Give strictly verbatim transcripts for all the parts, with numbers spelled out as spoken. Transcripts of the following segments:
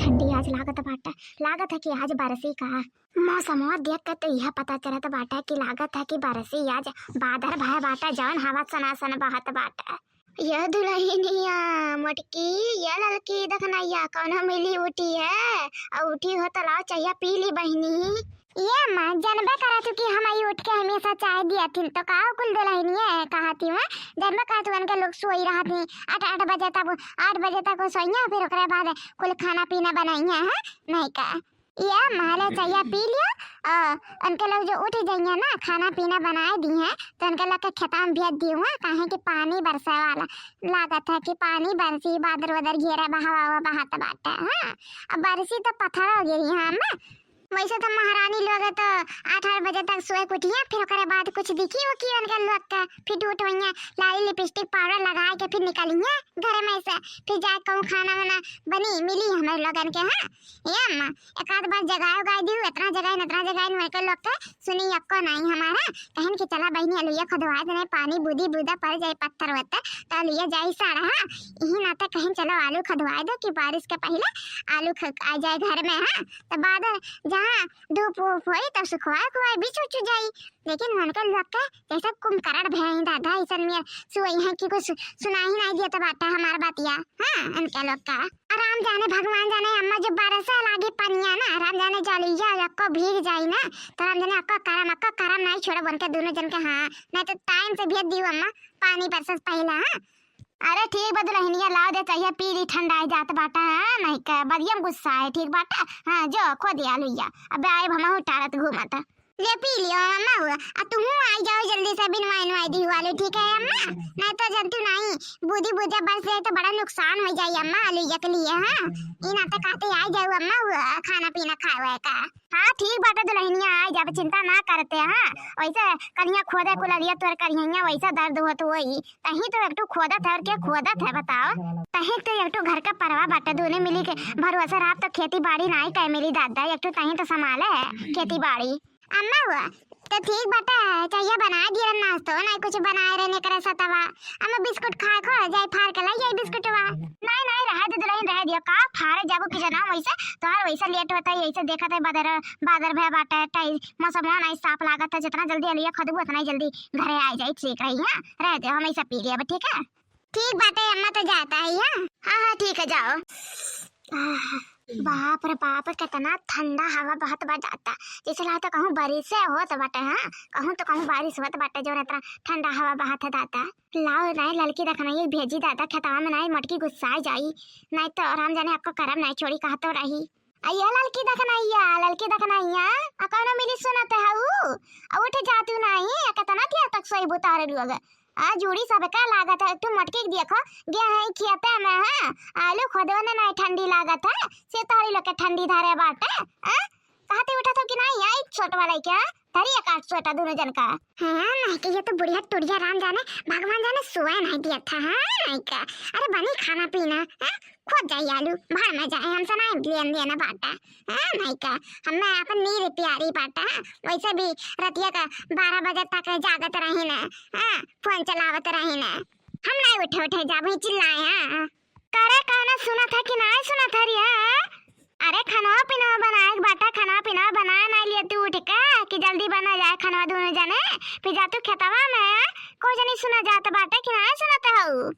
ठंडी आज लागत बाटे, लागत है कि आज बरसी का। मौसमवा देख के तो यह पता चलत बाटे कि लागत है कि बरसी आज। बादर भय बाटे, जौन हवा सनासन बहत बाटे। ये दुलहिनिया मोटकी, ये ललकी दखनैया, कौनो मिली उठी है? और उठी हो तो लाओ, चहिया पी ली बहिनी। ये अम्मा, जनबे करत हूँ कि हम आई उठ के हमेशा चाय दिया थी, तो का कुल दुलहिनिया है कहा थी, मैं जनबे करत हूँ, उनके लोग सोई रहा थी आठ, आठ बजे तक, आठ बजे तक वो सोइया, फिर ओकरे बाद कुल खाना पीना बनाइया है, नहीं का? ये अम्मा, ले चहिया पी लियो, और उनके लोग जो उठ जाइया ना, खाना पीना बनाए दी हैं, तो उनके लोग के खेता में भेज दियो, हाँ, काहे कि पानी बरसे वाला लागत है कि पानी बरसी, बादर वादर घेरा, बहावा हुआ बहात बाटे, हाँ, अब बरसी तो पत्थर हो गिरी, हाँ अम्मा। वैसे तो महारानी लोग तो आठ, आठ बजे तक सोए के उठिया, फिर ओकरे बाद कुछ दिखी वो की उनके लोग का फिट उठ होइया, लाली लिपस्टिक पाउडर लगाए के फिर निकलिया घर में से, फिर जाए कहूँ खाना वाना बनी मिली हमारे लोगन के। हाँ ये अम्मा, एक आध बार जगाए उगाए दी, इतना जगाइन, इतना जगाइन, वही के लोग के सुनी अक्को नहीं हमारा। कहन कि चला बहिनी अलुइया खोदवाए देने, पानी बूदी बूदा पड़ जाए पत्थर वत्थर, तो अलुइया जाई साड़ा। हाँ, यही नाते कहन चलो आलू खोदवाए दो कि बारिश के पहले आलू ख-, आ जाए घर में। हाँ, तो बादर जहाँ धूप वूप होई तब सुखवाए खुवाए बिछ उछ जाई। लेकिन उनके लोग के जैसे कुंभकर्ण भय ही दादा, ऐसन में सुई है कि कुछ सुनाई नहीं देता बाटा हमार बतिया। हाँ, उनके लोग का। आ राम जाने भगवान जाने अम्मा जो बरसे लागी पनिया ना, राम जाने जालिया अक्को भीग जाई ना, तो राम जाने अक्को करम, अक्को करम नहीं छोड़ब उनके दोनों जन के। हाँ, नहीं तो टाइम से भेज दियो अम्मा, पानी बरसे से पहले। हाँ, अरे ठीक बा दुलहिनिया, लाओ दे चहिया पी ली, ठंडा आई जात बाटा। हाँ, नहीं का बदियम गुस्सा है, ठीक बाटा। हाँ, जो खोदे अलुइया, अब आए हमहू टारत घूमत। ले पी लियो अम्मा हुआ, आ तुहू आई जाओ जल्दी से, बिनवाई नवाई दी हुआ लो, ठीक है अम्मा? नहीं तो जनतू नहीं, बूदी बूदिया बरस जाए तो बड़ा नुकसान हो जाए अम्मा, अलुइया के लिए। हाँ, ई नाते कहते आई जाओ अम्मा हुआ, खाना पीना खावे का। हाँ ठीक बाटे दुलहिनिया, आई जाब, चिंता ना करते। हाँ, वैसे कनिया खोदे कुलरिया तोर करिया वैसे दर्द होत होई, तहीं तो एकटू खोदत है और के खोदत है बताओ? तहीं तो एकटू घर का परवा बाटे, दोनों मिली के भरोसे रहा तो खेती बाड़ी नाई कह मिली दादा, एकटू तहीं तो संभाले है खेती बाड़ी। अम्मा हुआ, तो ठीक बाटे, चाहिए बना दिए नाश्तो, नहीं कुछ बनाए रहने करे सतवा। अम्मा बिस्कुट खाए खो जाए, फार के लाई जाए बिस्कुटवा। नहीं नहीं, रहे दे दुलहिन, रहे दिया, का फारे जाबो कि जना वैसे तोहार वैसे लेट होता है, यही से देखत है बादर, बादर भय बाटे, टाइम मौसम नहीं साफ लागत है, जितना जल्दी अलुइया खोदबू उतना ही जल्दी घरे आ जाए, ठीक रही। हाँ, रहे दे, हम ऐसा पी लिया, ठीक है? ठीक बाटे अम्मा, तो जाता है। हाँ हाँ हाँ, ठीक है, जाओ। आह, बाप रे बाप, कितना ठंडा हवा बहत बा दादा, जैसे लागता कहूँ बारिश होत बाटे। हाँ, कहूँ तो कहूँ बारिश होत बाटे, जो इतना ठंडा हवा बहत है दादा। लाओ नाई ललकी दखनैया भेजी दादा, खेतवा में नाई मोटकी गुस्सा जाई, नाई तो राम जाने अक्को करम नाई छोड़ी कहतो रही। आ ये ललकी दखनैया, ललकी दखनैया, आ कौनो मिली सुनत हऊ? आ उठ जा तू नाई, आ कितना देर तक सोई बुतारे लोग? आ जूड़ी सबका लागत है, तू मोटकी के देखो, गे है खेते में, हाँ, आलू खोदे में नाई ठंडी लागत है, से तोहरी लोग के ठंडी धरे बाटे। हाँ, कहते उठत हो कि नाई, आई छोट वाला क्या? धरी एक आध सोटा दोनों जन का। हाँ, नहीं के ये तो बुढ़िया टुढ़िया राम जाने, भगवान जाने सुए नहीं दिया था। हाँ, नहीं का। अरे बनी खाना पीना, हाँ? खोद जाई आलू, भाड़ में जाए, हमसे नहीं लेन देना बाटा। हाँ, नहीं का। हमें अपन नीर प्यारी बाटा। हाँ? वैसे भी रतिया का बारह बजे तक जागत रही ना। हाँ, फोन चलावत रही ना। हम नहीं उठे उठे जाबे चिल्लाए। हाँ? करे कहना सुनत है कि नाय सुनत है रिया? अरे खाना पीना बनाए के बाटा, खाना पीना बनाए नाय लिए तू उठ के कि जल्दी बना जाए खाना दोनों जने, फिर जा तू खेतवा में। को जनी सुना जात बाटे कि नाय सुनत हऊ?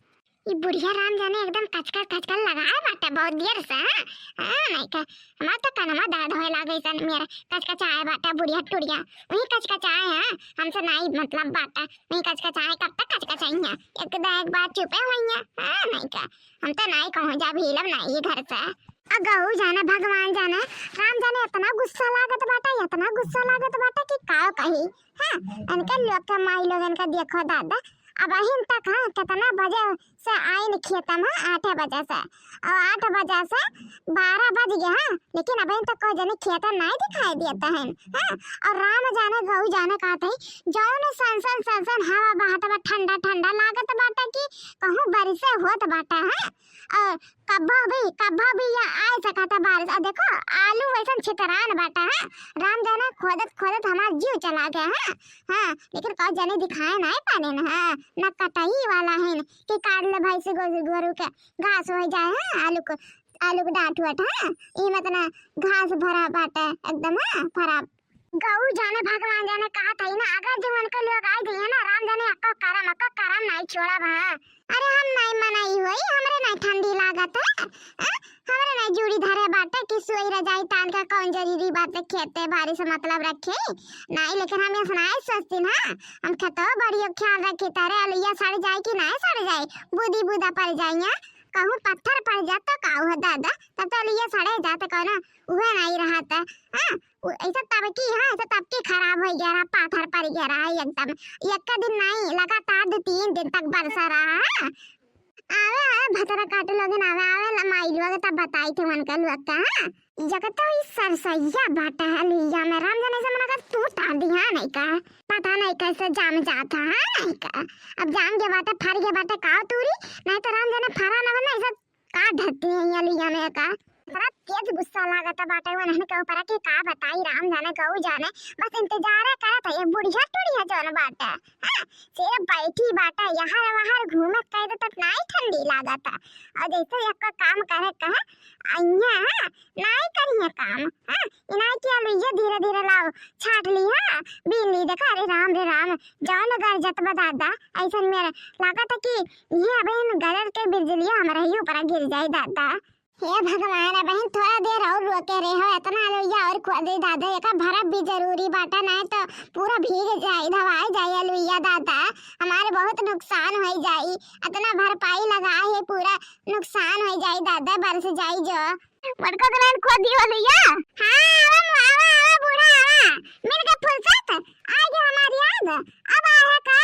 ई बुढ़िया राम जाने एकदम कचकच कचकच लगाए बाटे बहुत देर से। हाँ, हाँ, नहीं का, हमार तो कनमा दर्द होए लागे सन मेरा कचकचाए बाटे बुढ़िया टुढ़िया, वही कचकचाए हैं, हमसे नाई मतलब बाटे। नहीं कचकचाए, कब तक कचकचाई है? एक दाएं एक बार चुपे हुई है। हाँ, नहीं का, हम तो नहीं कहूँ जा भीलब नहीं ये घर से। अगऊ जाने भगवान जाने, राम जाने इतना गुस्सा लागत बाटा, इतना गुस्सा लागत बाटा कि का कही। हाँ, इनके लोग के माई लोग इनका देखो दादा, अब अहिन तक, हाँ, कितना बजे से आइन खेतम, हाँ, आठ बजे से, और आठ बजे से बारह बज गया, हाँ, लेकिन अबहिन तक कोई जने खेतन नहीं दिखाई देता है, हाँ। और राम जाने गऊ जाने कहते हैं, जौन सनसन सनसन हवा बहत बा, ठंडा ठंडा लागत बाटे कि कहूँ बारिशे होत बाटे, हाँ। और कब्बो भी, कब्बो भी यहाँ आए सकता बारिश। और देखो, आलू वैसन छितरान बाटे, हाँ। राम जाने खोदत खोदत हमार जीव चला गया, हाँ। हाँ, लेकिन कोई जने दिखाए नहीं पाने न, हाँ। न कटही वाला है न कि काट ले भैंस गो-, गोरू के घास हो जाए, हाँ, आलू को आलू के डांठ वाट, हाँ, ई में तना घास भरा बाटे एकदम, हाँ, भरा। गऊ जाने भगवान जाने कहा था ना, अगर जो उनके लोग आई जाइए ना, राम जाने अक्का करम, अक्का करम नाई छोड़ा बा। अरे हम नाई मनाई होई, हमरे नाई ठंडी लागत है, हाँ? हमरे नाई जूड़ी धरे बाटे कि सोई रजाई तान का कौन जरूरी बात है, खेते बारी से मतलब रखे नाई, लेकिन हम ऐसा नाई सोचती ना, हम खेतो बड़ियो ख्याल रखी तारे अलुइया सड़ जाए कि नाई सड़ जाए, बूदी बूदा पड़ जाए, कहूँ पत्थर पड़ जात तो का हुआ दादा, तब तो अलुइया सड़े जात कौनो उहे नाई रहत, हाँ? उ-, ऐसा तब की, हाँ, ऐसा तब की खराब हो गया रहा, पाथर पड़ गया रहा एकदम। एक दिन नाई, लगातार दो तीन दिन तक बरसा रहा, हाँ? आवे, आवे, भतरा काटे लोगन आवे, आवे, ला माई लोग तब बताई थे उनका लोग का, हाँ? जगत तो ई सरसैया बाटा है लुइया में, राम जाने से मना कर तू तार दी, हाँ, नहीं का? पता नहीं कैसे जाम जाता, हाँ, नहीं का? अब जाम के बाटे, फर के बाटे, का तूरी? नहीं तो राम जाने फरा ना बना, ऐसा का धरती है यहाँ लिया में का? बड़ा तेज गुस्सा लागत बाटे उन्हन के ऊपर कि का बताई, राम जाने गऊ जाने, बस इंतजारे करत है ये बुढ़िया टुढ़िया जौन बाटे, हाँ, सिर्फ बैठी बाटे, यहाँ वहाँ घूमे कह दे तब नाई ठंडी लागत, और जैसे एक काम करे कहे अइया, हाँ, नाई करिए काम, हाँ, इनाई के अलुइया धीरे धीरे लाओ, छाट ली, हाँ, बीन ली, देखा, अरे राम रे राम, जौन गरजत बा दादा, ऐसन मेरे लागत है कि ये अबे इन गरज के बिजलिया हमरा ही ऊपर गिर जाई दादा। हे भगवान, अबहिन थोड़ा देर और रोके रहे हो, इतना अलुइया और खोदे दादा, एका भरब भी जरूरी बाटा, नहीं तो पूरा भीग जाई, धवाई जाई अलुइया दादा, हमारे बहुत नुकसान हो जाई, इतना भरपाई लगा है, पूरा नुकसान हो जाई दादा, बरस जाई जो। बड़का दुल्हन खोद दियो अलुइया। हाँ, आवा, आवा, आवा, बूढ़ा, आवा। मिल के फुर्सत, आ गया हमारी याद। अब आया का?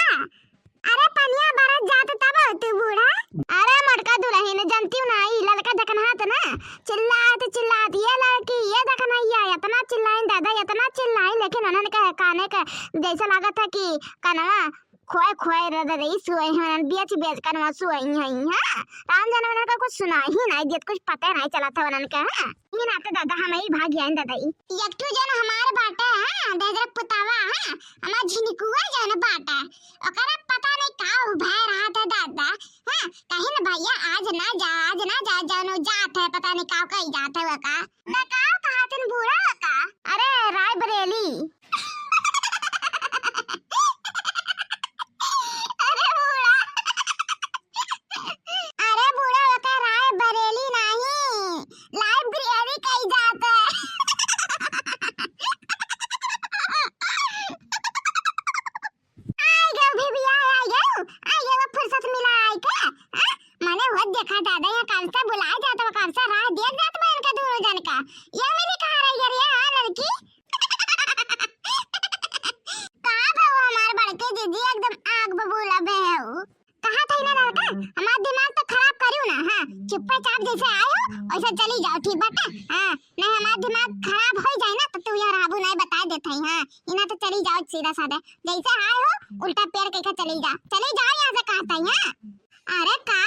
अरे पनिया बरस जात तब तू बूढ़ा। अरे मोटका दुल्हन, जनती हूँ ना, ई ललका देखनहात ना, चिल्लात, चिल्लात, ये लड़की, ये देखनैया, इतना चिल्लाइन दादा, इतना चिल्लाइन, लेकिन उन्हन के काने के जैसे लागत है कि कनवा खोए खोए रे रे रे, सोए हैं, उन्हन बेच बेच कनवा सोए हैं, हाँ। राम जाने उन्हन का कुछ सुना ही नहीं देत, कुछ पता नहीं चला था उन्हन का, हाँ। ई नाते दादा हम ही भाग आइन दादा ई। एक ठो जन हमार बाटे, हाँ, डेजरक पुतावा, हाँ, हमार झिनकुआ जन बाटे, ओकरा पता नहीं का उभय रहा था दादा, हाँ, कहीं न भैया आज ना जा, आज ना जा, जौन जात है, पता नहीं का कही जात है वो का। ना का कहा तुम बूढ़ा वो का? अरे रायबरेली। अरे बूढ़ा, अरे बूढ़ा वो का रायबरेली नहीं, library कही जात है। आइ गयो भी, भी आइ, आइ गयो, आइ गयो, फुर्सत मिला आइ के, हाँ? मने वो देखा दादा, यहाँ कब से बुलाए जाता, कब से राह देख जात बा इनका दोनों जन का। ये मिली कहाँ रही है रे, हाँ, लड़की? कहाँ बा वो हमार बड़के जीजी, एकदम आग बबूला बे है वो। कहा था ना लड़का, हमार दिमाग तो खराब करियो ना, हाँ, चुप्पे चाप जैसे आयो, वैसे चली जाओ, ठीक बाटे? हाँ, नहीं हमार दिमाग खराब हो जाए ना, तो तू यहाँ रहबू नहीं, बता देते हैं, हाँ, इना तो चली जाओ सीधा साधा, जैसे आए हो, उल्टा पैर कह के चली जा, चली जाओ यहाँ से, कहा था यहाँ। अरे का